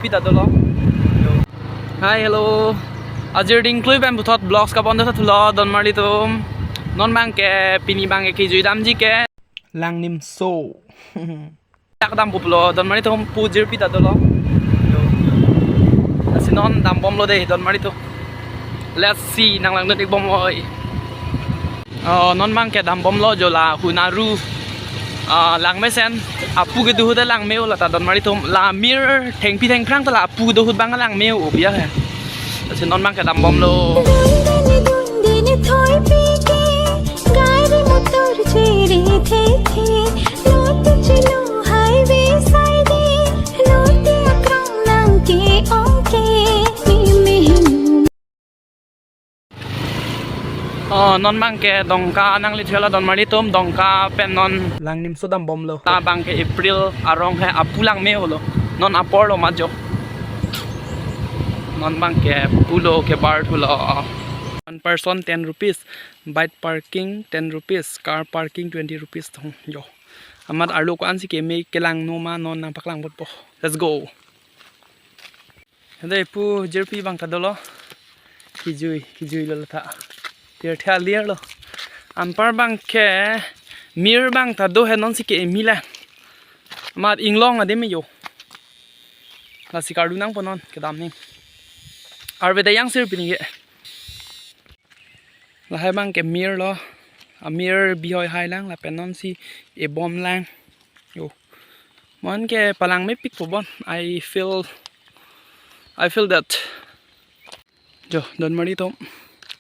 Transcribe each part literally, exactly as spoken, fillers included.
Pita dolo. Hi, hello. Ajir ding klui pen puthot vlogs kabon desa thulo donmarli atum. Non abangke pini abangke kejui damji ke Langnimso. Dak dampo pulo donmarli atum, pu jirpi ta dolo. Lasi non dambomlo de donmarli atum. Let's see, nang langdun ik bom oi. Oh, non abangke dambomlo jo la Hunaru. Ah, langmesen apu kedo ahut ta langme-o lata donmarli atum. La mir thengpi thengphrang ta la apu kedo ahut abang langme-o biya he. Lasi non abangke dambomlo. Dundani dundani thoi pike, gari motor chere the the, lote chelo highway side, lote akrong nang ke-ong ke, meme hinu. Oh, non abangke Dongka nangle thulo donmarli atum, Dongka pen non Langnimso dambomlo. Ta abangke April arong he, apu langme-olo. Non aporlo majo. Non abangke pulo kebar thulo. One person ten rupees, bike parking ten rupees, car parking twenty rupees thong jo. Amat arlo ko-ansi keme kelangno ma non nangpaklang botpo. Let's go. Hede pu jirpi abang ta dolo. Kejui, kejuilo lata. Tir thia lir lo. Anpar abangke mir abang ta do he, nonsi ke-emi lang. Amat inglong adim jo. Lasi karlu nangpo non kedam ning. Arve da yangsir pini ke. Lahai abangke mir lo. Amir bihoi hai lang lapen nonsi ebom lang. Jo. Mo-an ke palangmepikpo bon. I feel, I feel that. Jo, donmarli atum.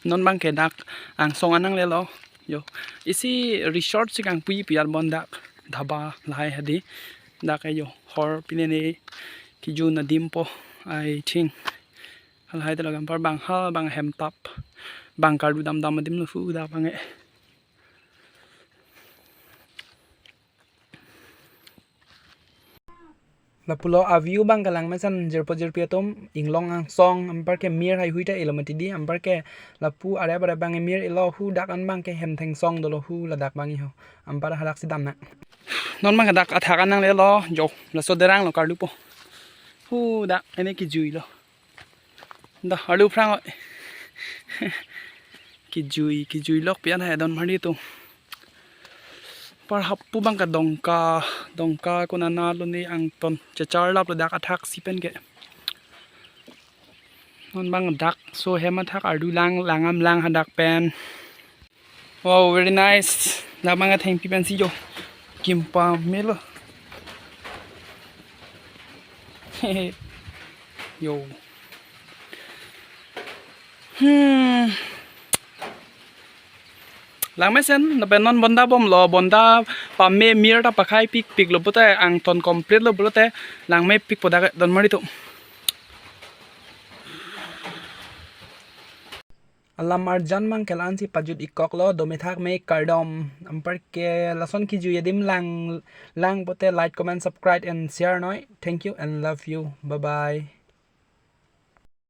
Non abangke dak angsong an nanglelo. Jo. Isi resort si kangpui pu ar bon dak. Dhaba lahai hedi. Dak ke jo. Hor pine ne kejun adimpo, I think. Halahai ta lo, anpar abang hal abang hem tap. Abang karlu damdam adim lo hu dak abang e. Lapulo a-view abang ke langmesen jirpo jirpi atum, inglong angsong, anpar ke mir haihui ta elo mati di, anpar ke lapu arep arep abang mir elo, hu dak an abangke hem thengsong dolo, hu ladak abang iho, anpar hadak si damnang. Non abang dak athak an nanglelo, jo, laso derang lo karlupo. Hu dak, ene kejuilo. Da, arlu phrang oi. Kejui, kejui lok pian hai donmarli atum. Anpar hapu abangke Dongka, Dongka konana lo ne angton chechar lap lo dak athak si pen ke. Non abang dak so hem athak arlu lang, langam lang hadak pen. Wow, very nice. Dak abang athengpi pensi jo. Kimpa melo. Yo. Hmm. Langmesen, lapen non bonda bomlo, bonda pame mir ta pakhaipikpiklo pulote angton complete lo pulote langmepikpo dak donmarli atum. Alam arjan abangke la-ansi pajut-ikkoklo, domethak me kardom. Anpar ke lason kejui adim lang, lang pulote like, comment, subscribe and share noi. Thank you and love you. Bye bye.